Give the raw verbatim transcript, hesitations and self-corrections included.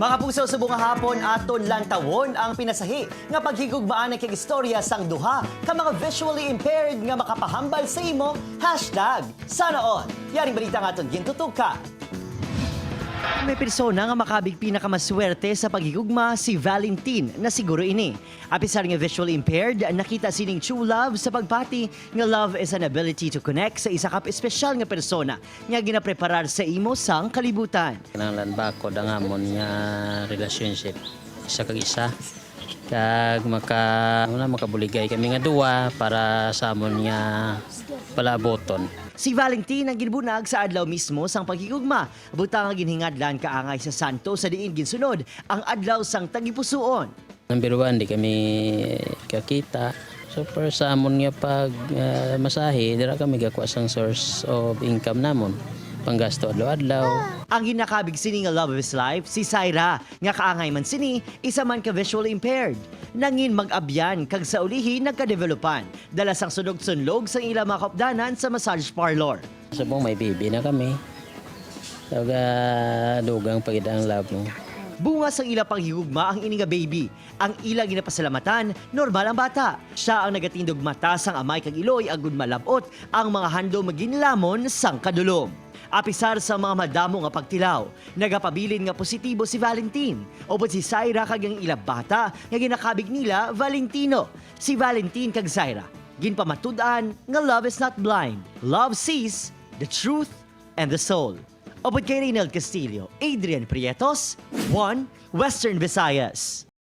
Mga puso, subong nga hapon, aton lantawon ang pinasahi nga paghigugmaan ang kag-istorya sang duha ka mga visually impaired nga makapahambal sa imo. Hashtag sana all. Yaring balita nga aton gintutukan. May persona nga makabig pinakamaswerte sa paghigugma, si Valentin, na siguro ini. Apisar nga visually impaired, nakita sining true love sa pagpati nga love is an ability to connect sa isa ka espesyal nga persona nga ginapreparar sa imo sang kalibutan. Kinahanglan bakod ang amon nga relationship, isa kag isa, kag maka-, ano na, makabuligay kami nga duwa para sa amon nga palaabuton. Si Valentin ang ginbunag sa adlaw mismo sang paghigugma, butang nga ginhingadlan kaangay sa santo sa diin ginsunod ang adlaw sang tagipusoon. Number one, di kami kakita. So, for sa amon nga pag, ah, masahe, dira kami gakuha sang source of income namon, panggasto adlaw-adlaw. Ang ginakabig sini nga love of his life, si Syra, nga kaangay man sini, isa man ka visually impaired. Nangin mag-abyan kag sa ulihi nagkadevelopan, dala sang sunog-sunlog sang ilang mga kaupdanan sa massage parlor. Subong may baby na kami. Taga dugang pa gid ang love mo. Bunga sang ila panghigugma ang ini nga baby. Ang ila ginapasalamatan, normal ang bata. Sia ang nagatindog mata sang amay kag iloy agud malab-ot ang mga handom nga ginlamon sang kadulom. Apisar sa mga madamo nga pagtilaw, nagapabilin nga positibo si Valentin, upod si Syra kag ang ila bata nga ginakabig nila Valentino. Si Valentin kag Syra ginpamatud-an nga love is not blind. Love sees the truth and the soul. Upod kay Reynald Castillo, Adrian Prietos, One Western Visayas.